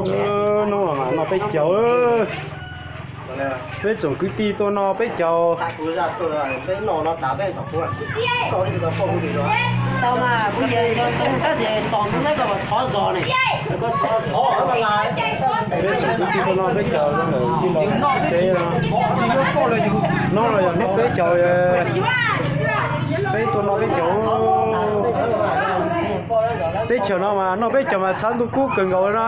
Hnub no mas noj peb caug. Peb tsoom kwv tij tuaj noj peb caug. Peb tsoom kwv tij tuaj noj peb caug, tij laug tsev no. Hnub no yog hnub peb caug, peb tuaj noj peb caug. Teb chaws no mas noj peb caug mas tshav ntuj kub kawg nkaus li na.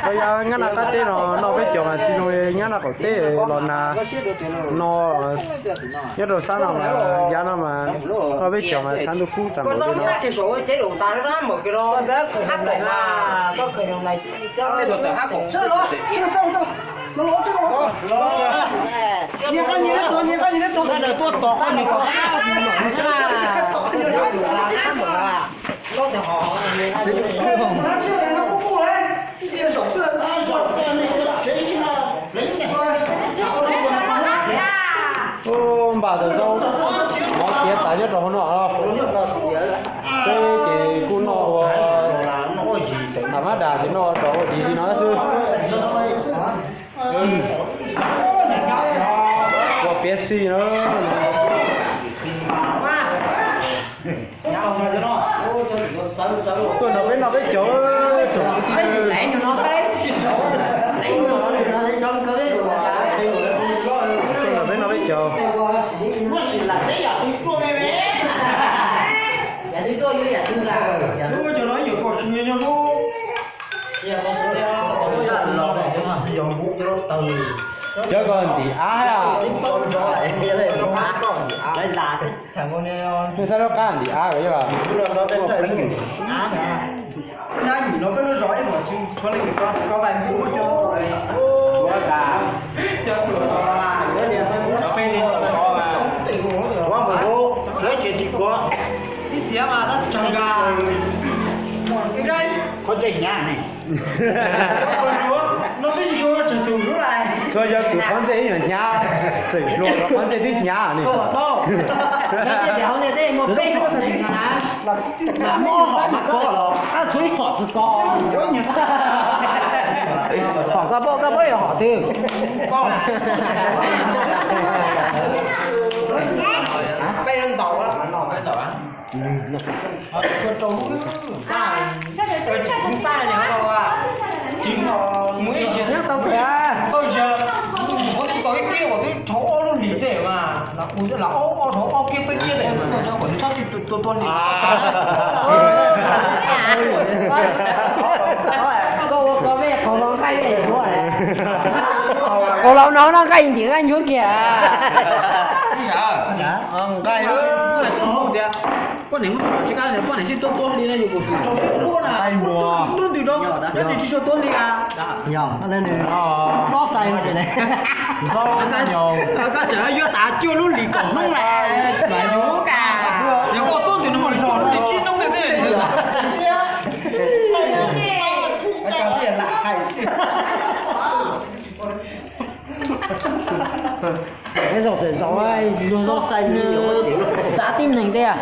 Peb yav nyab naj qab teb no noj peb caug mas tsis zoo li nyab naj qaum teb los nag no. Nyob rau sab no mas yav no mas noj peb caug mas tshav ntuj kub tag npaum li no. Ub, npaj tau zaub mov tiav tas nyob rau hauv no. Peb ces kuj noj ua, tham mab das ces noj ua rau ua dis li no xwb. Ua piav xij na. Tuaj nrog peb noj peb caug, tuaj nrog peb noj peb caug. Cov ko ntim av. Nws xav lub qab ntim av ko yog pleev. Qhov ntse hnyav ne. Txhua yog tus qhov ntse ib nyuag hnyav, tseem hluas rau qhov ntse twb hnyav ne. Hom koj paub, koj paub yog hom twg? Nyob tau tiag. Koj ua koj vej qhov no nqaij vej nchuav. Qhov no noj nqaij ntim nqaij nchuav kiag. Nqaij tias poj niam muab tsis kab, poj niam tsis tuaj tua li no yus kuv tsis tau tuaj na. Tuaj ntws rau, yog tsis tau tuaj li a. Yog, nws dob sai li ne. Koj tseem yuav tas cuaj lub hlis kaum hnub lawm, mas yus ka. Yog koj tuaj ntws no mas yus lub hlis tsib hnub tej xwb. Zaum txawm zaum, luag zaub sai, txav tib neeg tiag.